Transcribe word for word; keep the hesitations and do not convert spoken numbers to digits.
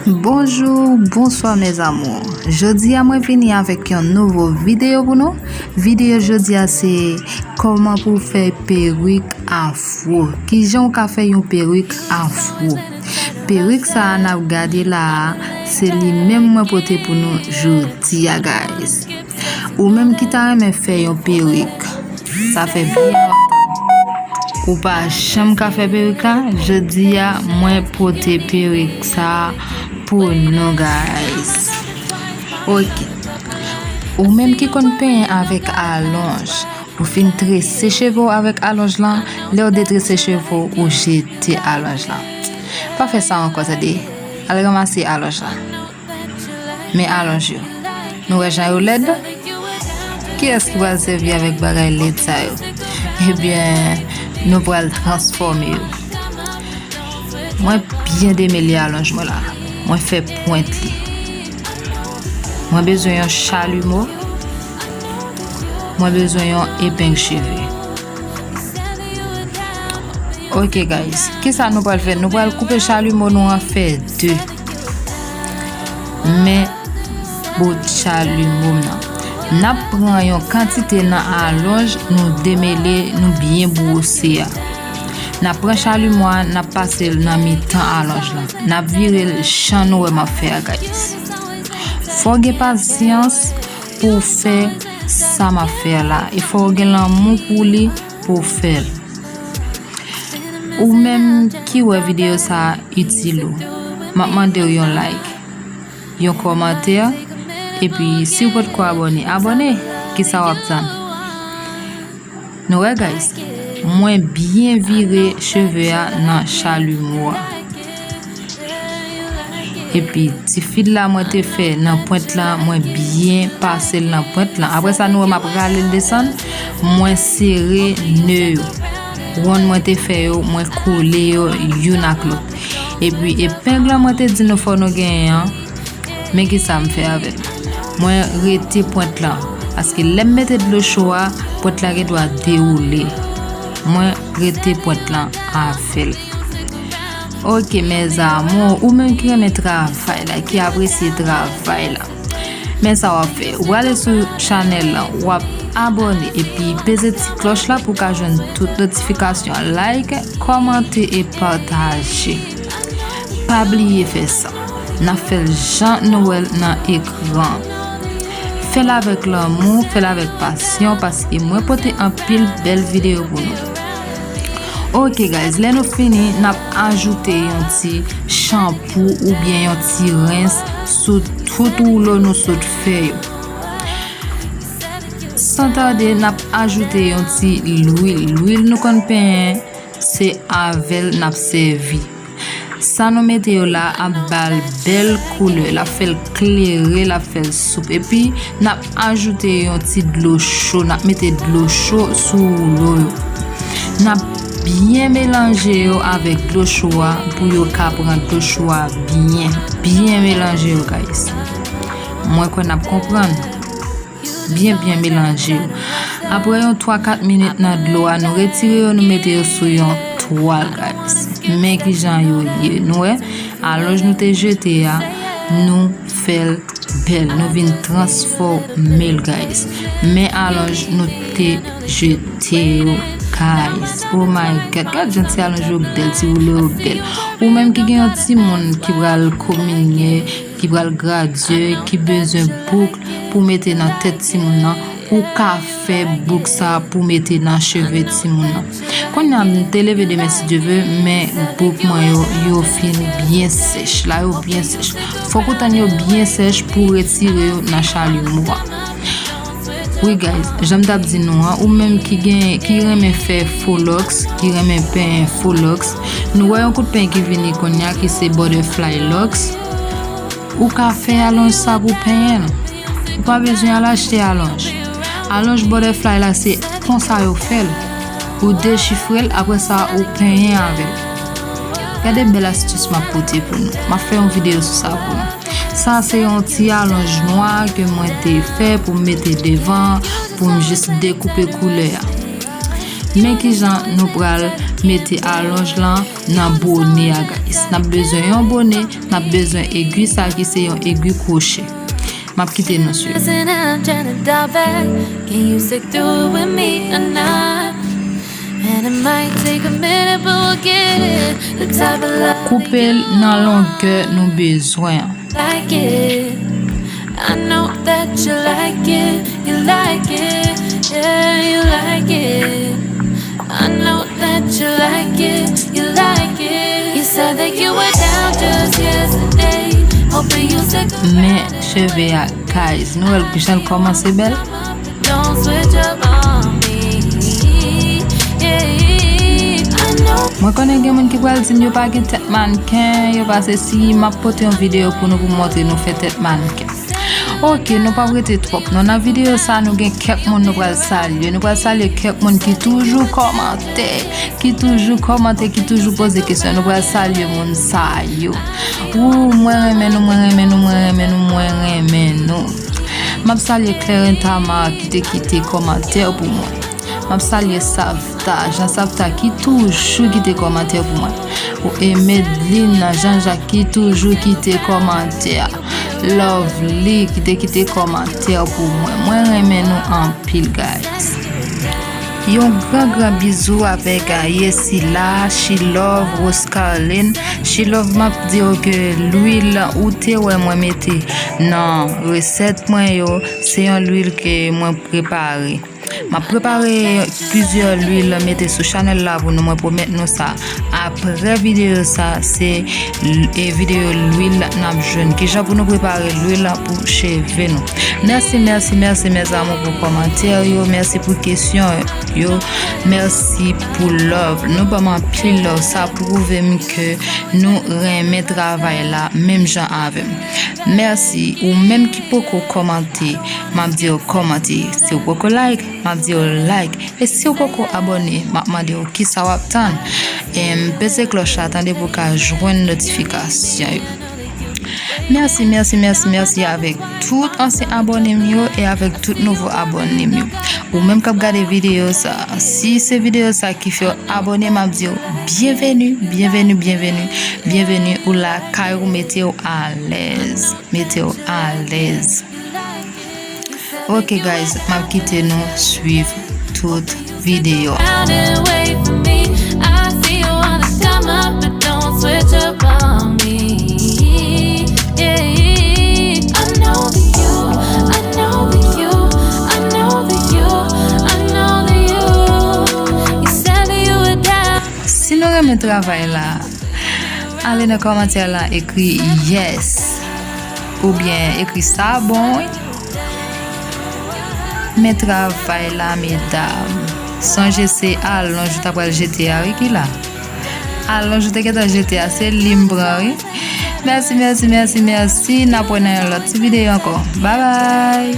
Bonjou, bonswa mes amours. Jodi a mwen vini avèk yon nouvo videyo pou nou. Videyo jodi a se kòman pou fè perik afwo. Kijan w ka fè yon perik afwo? Perik sa a n ap gade la a, se li menm mwen pote pou nou jodi a, guys. Ou menm ki ta renmen fè yon perik, sa fè byen lontan ou pa janm ka fè perik la, jodi a mwen pote perik sa pou nou, guys. Ok. Ou menm ki konn penyen avèk alonj, ou fin trese cheve w avèk alonj lan, lè w detrese cheve w, ou jete alonj lan. Pa fè sa ankò, tande. Al ranmase alonj lan. Men alonj yo. Nou wè jan yo lèd? Kiyès ki pral sèvi avèk bagay lèd sa yo? Ebyen, nou pral transfòme yo. Mwen byen demele alonj mwen la. Mwen fè pwent li. Mwen bezwen yon chalimo. Mwen bezwen yon epeng cheve. Ok, guys. Kisa nou pral fè? Nou pral koupe chalimo nou an fè de. Men bout chalimo m nan. N ap pran yon kantite nan alonj nou demele, nou byen bwose a. N ap pran chalimo a, n ap pase l nan mitan alonj lan. N ap vire l jan nou wè m ap fè a, guys. Fò w gen pasyans pou w fè sa m ap fè a la. E fò w gen lanmou pou li pou w fè l. Ou menm ki wè videyo sa a itil ou, m ap mande w yon like, yon kòmantè, epi si w potko abòne, abòne, kisa w ap tann? Nou wè, guys, mwen byen vire cheve a nan chalimo a. Epi ti fil la mwen te fè nan pwent lan, mwen byen pase l nan pwent lan. Apre sa, nou wè m ap rale l desann, mwen sere ne yo. Wonn mwen te fè yo, mwen kole yo youn ak lòt. Epi epeng lan mwen te di nou fò nou genyen an, men kisa m fè avè l. Mwen rete pwent lan, paske lè m mete dlo cho a, pwent la gen dwa dewoule. Mwen rete pwent lan avè l. Ok, mes amours, ou menm ki renmen travay la, ki apresye travay la, men sa w ap fè. Ou prale sou chanèl lan, w ap abòne epi peze ti klòch la pou w ka jwenn tout notifikasyon. Like, kòmante e pataje. Pa bliye fè sa. N ap fè l jan nou wè l nan ekran. Fè l avèk lanmou, fè l avèk pasyon, paske mwen pote anpil bèl videyo pou nou. Ok, guys, lè nou fini, n ap ajoute yon ti chanpou oubyen yon ti rens sou tout woulo nou sot fè yo. San tade, n ap ajoute yon ti lwil. Lwil nou konn penyen, se avè l n ap sèvi. Sa nou mete yo la ap ba l bèl koulè, l ap fè l klere, l ap fè l soup. Epi, n ap ajoute yon ti dlo cho, n ap mete dlo cho sou woulo yo. N ap byen melanje yo avèk dlo cho a pou yo ka pran dlo cho a byen, byen melanje yo, guys. Mwen kwè n ap konprann. Byen, byen melanje yo. Apre yon twa kat minit nan dlo a, nou retire yo, nou mete yo sou yon twal, guys. Men kijan yo ye. Nou wè, alonj nou te jete a, nou fè l bèl. Nou vin transfòme l, guys. Men alonj nou te jete yo, guys. Oh my God, gad jan ti alonj yo bèl, ti woulo yo bèl. Ou menm ki gen yon timoun ki pral kominye, ki pral gradye, ki bezwen bouk pou mete nan tèt timoun nan, ou ka fè bouk sa pou mete nan cheve timoun nan. Kounye a, m te leve demen si Dye ve, men bouk mwen yo, yo fin byen sèch. La yo byen sèch. Fòk ou tann yo byen sèch pou w retire yo nan chalimo a. Wi, guys, jan m t ap di nou an, ou menm ki gen, ki renmen fè fo lòks, ki renmen penyen fo lòks, nou wè yon kout penyen ki vini kounye a ki se butterfly lòks. Ou ka fè alonj sa pou penyen l. Ou pa bezwen al achte alonj. Alonj butterfly la se konsa yo fè l. Ou dechifre l, apre sa ou penyen avè l. Gade bèl astis m ap pote pou nou. M ap fè yon videyo sou sa pou nou. Sa se yon ti alonj nwa ke mwen te fè pou m mete devan, pou m jis dekoupe koulè a. Men kijan nou pral mete alonj lan nan bone a, guys. N ap bezwen yon bone, n ap bezwen egwi sa ki se yon egwi kwoche. M ap kite nou swiv. Listen, I'm trying to dial back. Can you stick through it with me or not? And it might take a minute, but we'll get it. The type of love Koupe l nan longè nou bezwen an. Like it. I know that you like it. You like it. Yeah, you like it. I know that you like it. You like it. You said that you were down just yesterday. Hoping you stick Men cheve a, guys, nou wè l jan l kòmanse bèl. Don't switch up on me. Yeah, I know. Mwen konnen gen moun ki pral di m yo pa gen tèt mannken, yo pa sesi, m ap pote yon videyo pou nou pou montre nou fè tèt mannken. Ok, nou p ap rete twòp non. Nan videyo sa, nou gen kèk moun nou pral salye. Nou pral salye kèk moun ki toujou kòmante, ki toujou kòmante, ki toujou poze kesyon. Nou pral salye moun sa yo. Wou, mwen renmen nou, mwen renmen nou, mwen renmen nou, mwen renmen nou. M ap salye Claire Tamar ki te kite kòmantè pou mwen. M ap salye Savta, Jean Savta ki toujou kite kòmantè pou mwen. Ou e Medline Jean Jacques ki toujou kite kòmantè. Lovely ki te kite kòmantè pou mwen. Mwen renmen nou anpil, guys. Yon gran, gran bizou avèk, ah, Yesila, She Love, Rose Carlin. She Love, m ap di w ke lwil ou te wè mwen mete nan resèt mwen yo, se yon lwil ke mwen prepare. M ap prepare plizyè lwil mete sou chanèl la pou nou, mwen pwomèt nou sa. Apre videyo sa, se l-, e videyo lwil n ap jwenn. Kijan pou nou prepare lwil pou cheve nou. Mèsi, mèsi, mèsi, mes amours, pou kòmantè yo. Mèsi pou kesyon yo. Mèsi pou love. Nou ban m anpil love. Sa pwouve m ke nou renmen travay la, menm jan avè m. Mèsi. Ou menm ki poko kòmante, m ap di w kòmante. Si w poko like, m ap di w like. E si w poko abòne, m ap mande w kisa w ap tann. Em, peze klòch la, tande, pou w ka jwenn notifikasyon yo. Mèsi, mèsi, mèsi, mèsi avèk tout ansyen abòne m yo e avèk tout nouvo abòne m yo. Ou menm k ap gade videyo sa, si se videyo sa ki fè w abòne, m ap di w byenveni, byenveni, byenveni, byenveni. Ou lakay ou, mete w alèz, mete w alèz. Ok, guys, m ap kite nou swiv tout videyo. Out and wait for me. I see you wanna come up, but don't switch up on me. Yeah, I know the you, I know the you, I know the you, I know the you. You said that you were down. Si nou renmen travay la, ale nan kòmantè la, ekri yes. Oubyen ekri sa bon, wi. Men travay la, medam. Sonje se alonj ou ta pral jete a, wi, ki la. Alonj ou te gentan jete a, se li m pran, wi. Mèsi, mèsi, mèsi, mèsi. N ap wè nan yon lòt ti videyo ankò. Babay!